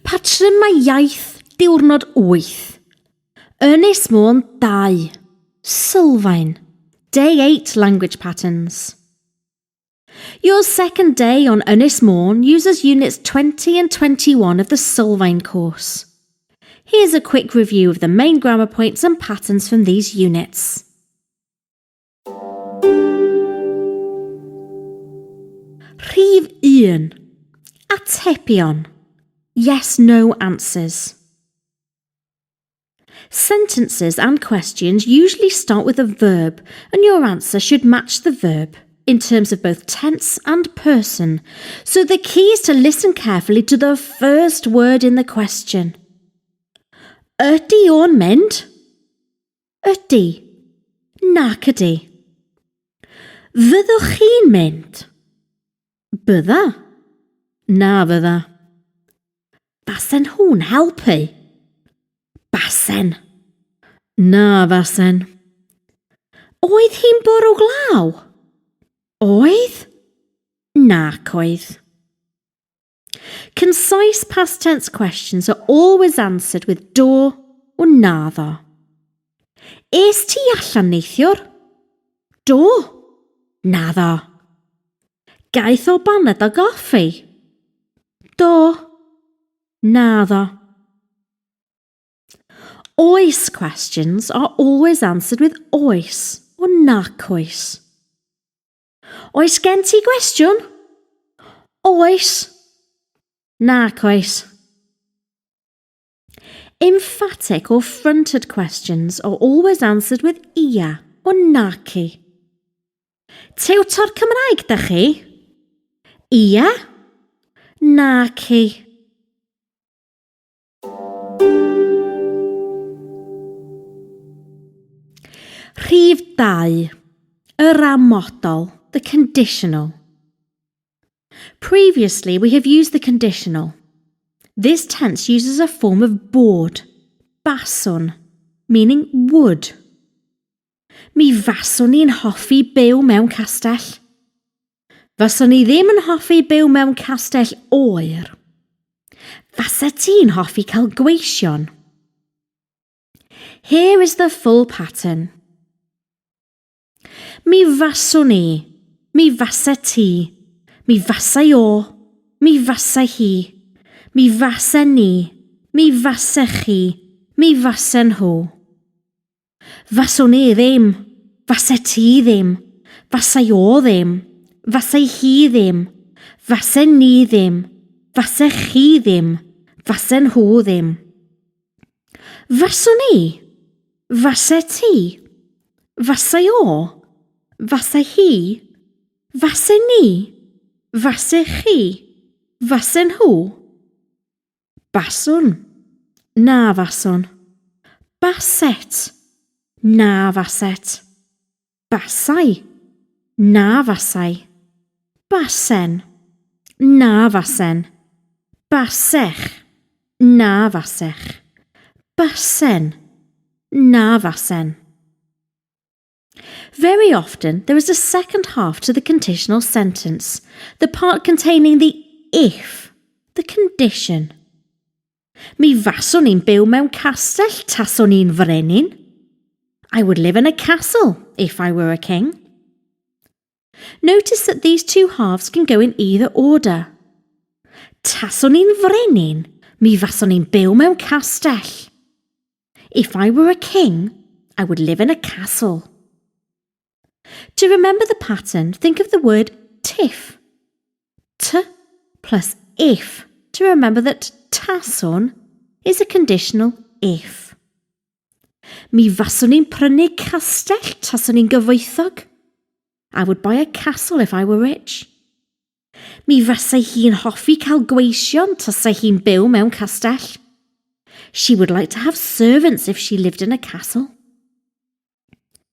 Patrymau iaith diwrnod 8. Ynys Môn 2. Sylfaen. Day 8 language patterns. Your second day on Ynys Môn uses units 20 and 21 of the Sylfaen course. Here's a quick review of the main grammar points and patterns from these units. Rhif 1. Atebion. Yes, no answers. Sentences and questions usually start with a verb, and your answer should match the verb in terms of both tense and person. So the key is to listen carefully to the first word in the question. Ydy o'n mynd? Ydy. Nac ydy. Fyddwch chi'n mynd? Bydda. Na fydda. Basen nhw'n helpu? Basen. Na fasen. Oedd hi'n bwrw glaw? Oedd? Nac oedd. Concise past tense questions are always answered with do or naddo. Es ti allan neithiwr? Do. Naddo. Gaeth o baned o goffi? Do. Naddo. Oes questions are always answered with oes or nac oes. Oes gen ti gwestiwn? Oes. Nac oes. Emphatic or fronted questions are always answered with ia or naci. Tiwtor Cymraeg da chi? Ia? Naci. Rhif 2. Yr amodol, the conditional. Previously, we have used the conditional. This tense uses a form of bod, baswn, meaning would. Mi faswn i'n hoffi byw mewn castell. Faswn i ddim yn hoffi byw mewn castell oer. Fasa ti'n hoffi cael gweision? Here is the full pattern. Mi faswn i, mi fasa ti, mi fasai o, mi fasai hi, mi fasen ni, mi fasech chi, mi fasen nhw. Faswn i ddim. Fase ti ddim. Fasai o ddim. Fasai hi ddim. Fasen ni ddim. Fasech chi ddim. Fasen nhw ddim. Faswn i. Fase ti. Fasai o. Fasai hi. Fasen ni. Fasech chi. Fasen nhw. Baswn. Na faswn. Baset. Na faset. Basai. Na fasai. Basen. Na fasen. Basech. Na fasech. Basen. Na fasen. Very often, there is a second half to the conditional sentence, the part containing the if, the condition. Mi faswn i'n byw mewn castell taswn i'n frenin. I would live in a castle if I were a king. Notice that these two halves can go in either order. Taswn i'n frenin, mi faswn i'n byw mewn castell. If I were a king, I would live in a castle. To remember the pattern, think of the word tiff. T plus if to remember that taswn is a conditional if. Mi faswn i'n prynu castell taswn i'n gyfoethog. I would buy a castle if I were rich. Mi fasai hi'n hoffi cael gweision tasai hi'n byw mewn castell. She would like to have servants if she lived in a castle.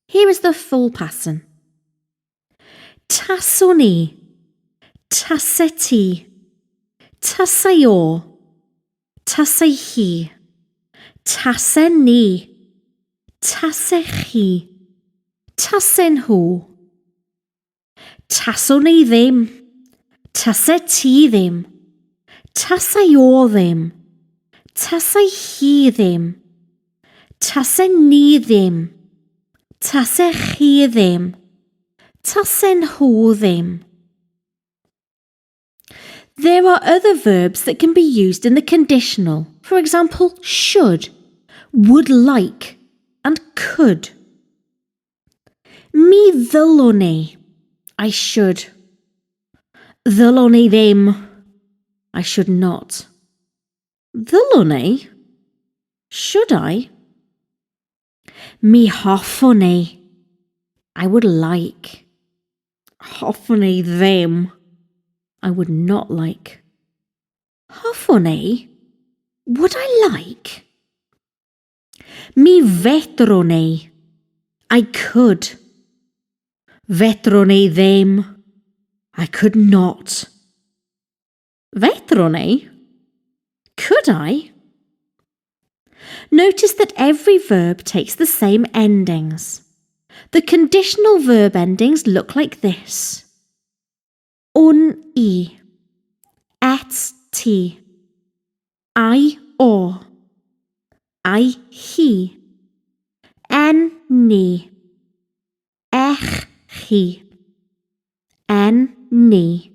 Here is the full pattern. Taswn i, tase ti, tasai o, tasai hi, tasen ni, tasech chi, tasen nhw. Taswn i ddim, tase ti ddim, tasai o ddim, tasai hi ddim, tasen ni ddim, tasech chi ddim, tasen nhw ddim. There are other verbs that can be used in the conditional. For example, should, would like, and could. Mi ddylwn i. I should. Ddylwn i ddim. I should not. Ddylwn i? Should I? Mi hoffwn i. I would like. Hoffwn i ddim. I would not like. Hoffwn i? Would I like? Mi fedrwn i. I could. Fedrwn i ddim. I could not. Fedrwn i? Could I? Notice that every verb takes the same endings. The conditional verb endings look like this. Wn i. Et ti. Ai o. Ai hi. En ni. Ech chi. En ni.